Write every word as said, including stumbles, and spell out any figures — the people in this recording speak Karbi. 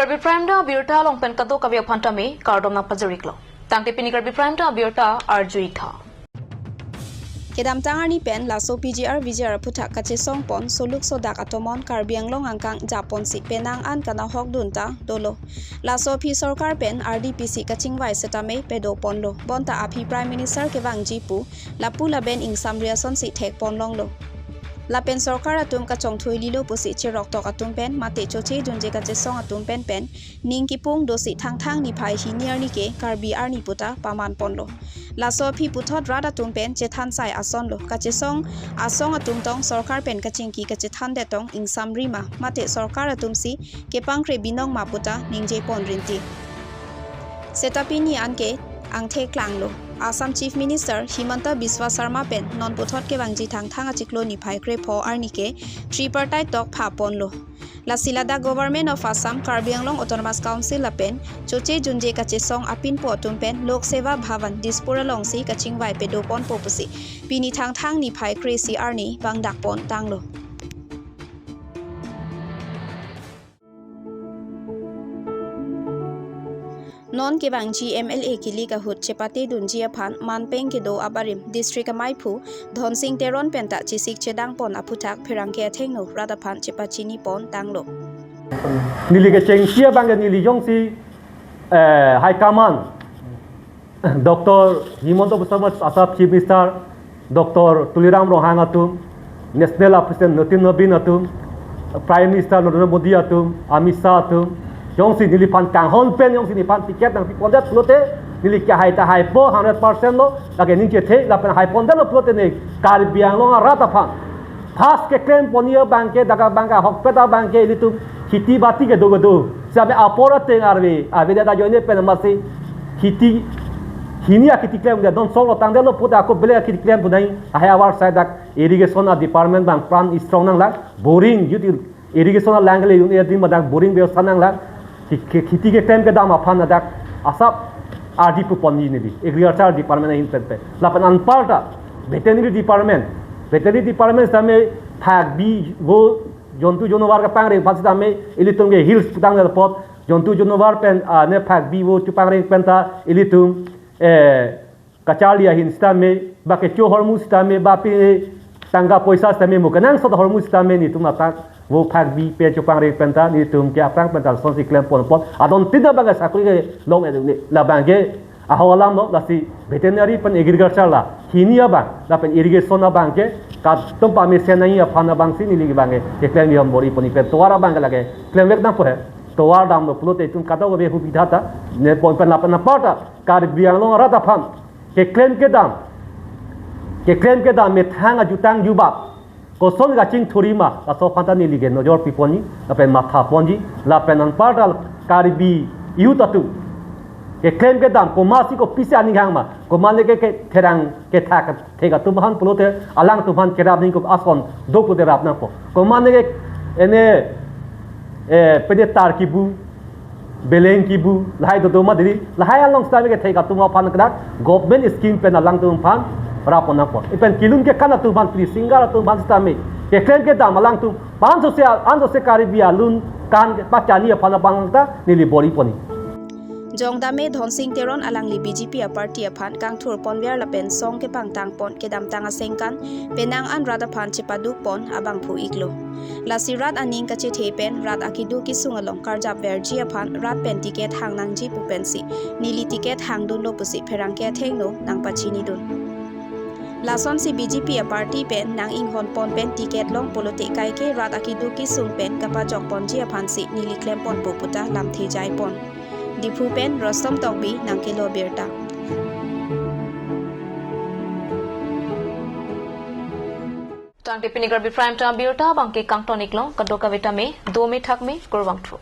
Karbi Prime Time abirta along pen kadokave aphan tame kardom nangpajir-iklo. Tangte pini Karbi Prime Time abirta arju-ik tha. Kedamtang arni pen laso P G R V G R aphuthak kachesong pon soluk sodak atomon Karbi Anglong angkang japon si penang an kanahokdun ta dolo. Laso aphi sorkar pen R D P C kachingvai setame pedo ponlo. Bonta aphi Prime Minister kevangji pu lapu laben ingsamri ason si thek pon longlo. Lapen sorkar atum kachongthui lilo pusi cherok tok atum pen mate choche junje kachesong atum pen pen ning kipung dosi Thangthang niphai hini arni ke Karbi arni puta paman ponlo. Laso aphi puthot rat atum pen chethan sai ason lo. Kachesong asong atum tong sorkar pen kachingki kachethan detong ingsamri ma, mate sorkar atum si kepangkre binong ma puta ningje pon rinti. Seta pini anke angthek klanglo. Assam Chief Minister Himanta Biswa Sarma pen non puthot kevangji Thangthang achiklo niphai krepho arni ke tripartite talk pha ponlo. Lasi ladak Government of Assam, Karbi Anglong Autonomous Council lapen choche junje kachesong apinpo atum pen Lok Seva Bhavan Dispur alongsi kachingvai pedo ponpo pusi pini Thangthang niphai kre-isi arni bangdak pon tanglo. Non kevangji M L A kilik ahut chepate dunji aphan manpeng kedo abarim District Amaiphu Dhonsing Teron penta chesik chedang pon aphuthak pherangke athengno rat aphan chepachini pon tanglo. Neli kechengsi abang ke neli jongsi, eh, High Command, Doctor Himanta Biswa Sarma, Assam Chief Minister, Doctor Tuliram Ronghang atum, National President Nitin Nabin atum, Prime Minister Narendra Modi atum, Amit Shah atum, jongsi neliphan kanghon pen, jongsi neliphan ticket nangpi pondet pulote, neli kehai ta haipo hundred percent lo, lake ningchethe, lapen hai pondetlo pulote ne Karbi Anglong arat aphan. First keklem ponji abang ke, dak abang ke, ahokpet abang ke, ilitum kheti bati kedo kedo. Same apor ateng arve, arve data joine pen masi kheti, hini akheti klemdet, non solo tangdetlo puta ako bele akheti klem punai, ahai avar sai dak irrigation a department abang pran strong nanglang, boring, youth irrigation alang kele yung adim dak boring bevastha nanglang, khi-, khi-, kheti keklem kedam aphan dak asap R D P ponji neli, agriculture department ahin pen pen. Lapen anparta, veterinary department, veterinary department same phak bi vo jontu jonwar kepangreng aphan sitame ilitum ke hills putang apot jontu jonwar pen, ah, ne phak bi vo chupangreng penta ilitum, eh, kacharli ahin sitame ba kecho ahormu sitame ba pi tangka poisa sitame mo kenangsot ahormu sitame netum atak vo phak bi pen chupangreng penta netum ke aphrang penta sonsi klem pon pon adon tin abang ke sakri kelong-et ne labang ke ahok alam lo, lasi veterinary pen agriculture la hini abang, lapen irrigation abang ke kadokave mesen nangji aphan abangsi neli abang ke keklem niom bor-i pon-i pen tovar abang ke lake klemvek nangpo he. Tovar damlo pulote itum kadokave hubidha ta ne pon pen lapen anparta Karbi Anglong arat aphan keklem kedam, keklem kedam methang ajutang jubab koson kachingthurji ma, laso aphanta neli ke nojor pi ponji, lapen matha ponji, lapen anparta Karbi youth atum keklem kedam komatsi kopisi aning hang ma, komat ne ke, ke therang kethak thek atum aphan pulote alangtum aphan kerap ningkup ason do pulote rap nangpo. Komat ne ke ene, eh, pede tar kibu, beleng kibu, lahai dodo ma diri, lahai along sitame kethek atum aphan kedak government scheme pen alangtum aphan rap pon nangpo. Ipen kilun kekan atum aphan, pri singer atum aphan sitame keklem kedam alangtum aphan sose, an sose Karbi alun kan pachani aphan abang ta neli bor-i pon-i. Jongdame Dhonsing Teron alangli B J P aparty aphan kangthur ponver lapen song kepangtang pon kedamtang asengkan penang an rat aphan chepaduk pon abangphu iklo. Lasi rat aning kachethe pen rat akeduk kesung along karjap verji aphan rat pen ticket hang nangji pu pensi neli ticket hangdunlo pusi pherangke athengno nangpachinidun. Lasonsi B J P aparty pen nang-inghon pon pen ticket long pulote kaike rat akeduk kesung pen kapajok ponji aphansi neli klem ponpo puta lamthe jai pon. Diphu pen Rostom Tokbi nangkelo birta. Tangte pini Karbi Prime Time abirta abang ke kangton-iklo, kadokave tame dome thakme, kurvangthu.